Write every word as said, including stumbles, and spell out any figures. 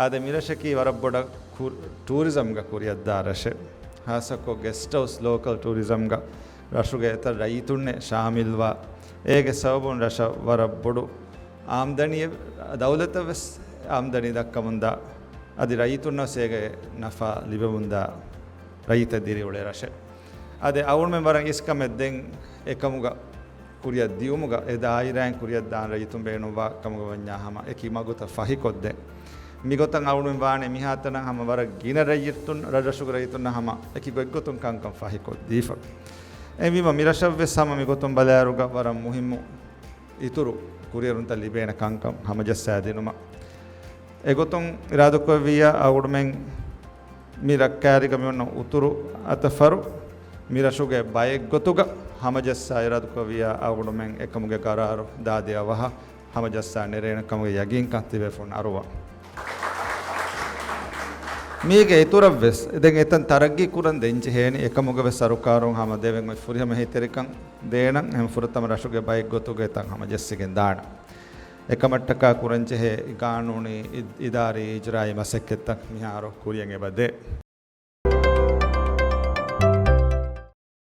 އާދެ، މިރަށަކީ ވަރަށް ބޮޑަށް ކު-، ޓޫރިޒަމްގަ ކުރިއަށްދާ ރަށެއް. ހާއްސަކޮށް ގެސްޓް ހައުސް، ލޯކަލް ޓޫރިޒަމްގަ ރަށުގެ އެތައް ރައްޔިތުންނެއް ޝާމިލްވާ، އޭގެ ސަބަބުން ރަށަށް ވަރަށް ބޮޑު އާމްދަނީ، ދައުލަތަށް ވެސް އާމްދަނީ ދައްކަމުންދާ، އަދި ރައްޔިތުންނަށް ވެސް އޭގެ ނަފާ ލިބެމުންދާ ރައްޔިތެއް ދިރިއުޅޭ ރަށެއް. އާދެ، އަޅުގަނޑުމެން ވަރަށް އިސްކަމެއް ދެން އެކަމުގަ ކުރިއަށް ދިޔުމުގަ އެ ދާއިރާއިން ކުރިއަށް ދާން ރައްޔިތުން ބޭނުންވާ ކަމުގަ ވަންޏާ ހަމަ އެކި މަގުތައް ފަހިކޮށްދޭ. މިގޮތަށް އަޅުގަނޑުމެން ވާނެ މިހާތަނަށް ހަމަ ވަރަށް ގިނަ ރައްޔިތުން، ރަށްރަށުގެ ރައްޔިތުންނަށް ހަމަ އެކި ގޮތްގޮތުން ކަންކަން ފަހިކޮށްދީފަ. އެހެންވީމަ މިރަށަށްވެސް ހަމަ މިގޮތުން ބަލާއިރުގަ ވަރަށް މުހިއްމު އިތުރު ކުރިއެރުންތައް ލިބޭނެ ކަންކަން ހަމަޖައްސާދިނުމަށް. އެގޮތުން އިރާދަކުރެއްވިއްޔާ އަޅުގަނޑުމެން މި ރައްކާތެރިގަ މިއޮންނަ އުތުރު އަތަށް ފަރު މިރަށުގެ ބައެއްގޮތުގަ ހަމަޖައްސާ އިރާދަކުރެއްވިއްޔާ އަޅުގަނޑުމެން އެކަމުގެ ގަރާރު ދާދިޔަ ވަހަށް ހަމަޖައްސާ ނެރޭނެ ކަމުގެ ޔަގީންކަން ތިބޭފުޅުން އަރުވާ. މީގެ އިތުރަށްވެސް ދެން އެތަން ތަރައްގީ ކުރަން ދެން ޖެހޭނީ. އެކަމުގަ ވެސް ސަރުކާރުން ހަމަ ދެވެން އޮތް ފުރިހަމަ އެހީތެރިކަން ދޭނަން. އެހެން ފުރަތަމަ ރަށުގެ ބައެއްގޮތުގަ އެތަން ހަމަޖެއްސިގެން ދާނަން. އެކަމަށްޓަކާ ކުރަންޖެހޭ ގާނޫނީ، އި-، އިދާރީ، އިޖްރާއީ މަސައްކަތްތައް މިހާރު ކުރިއަށް އެބަ ދޭ.